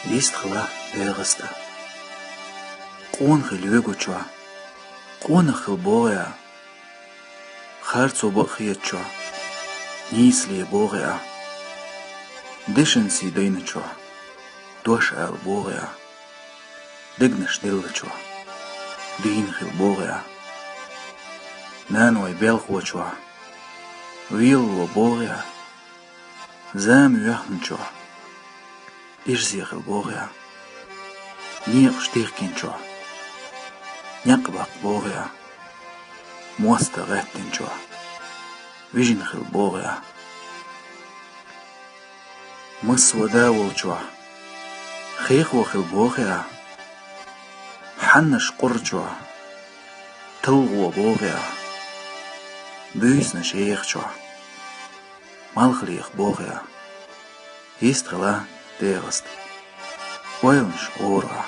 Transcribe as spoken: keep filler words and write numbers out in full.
Дистхила ДегӀаста. Къона хила вегачо, къонах хила богӀа. Харцо бакъ хетачо, нийсале богӀа. Дешан сий дайначо, дош ала богӀа. Дегнаш деллачо, дийна хила богӀа. Нанавай белхочо, велало богӀа. Зама вехначо, ирсе хила богӀа. Некъаш тихкинчо, некъ баккха богӀа. Моста гӀаьттинчо, вижина хила богӀа. Массо да волчо, хехо хила богӀа. Хьаннаш къурчо, талгӀо богӀа. Буьйсанаш ехачо, малхлех богӀа. Дистхила ДегӀаста. Ойланаш гӀора.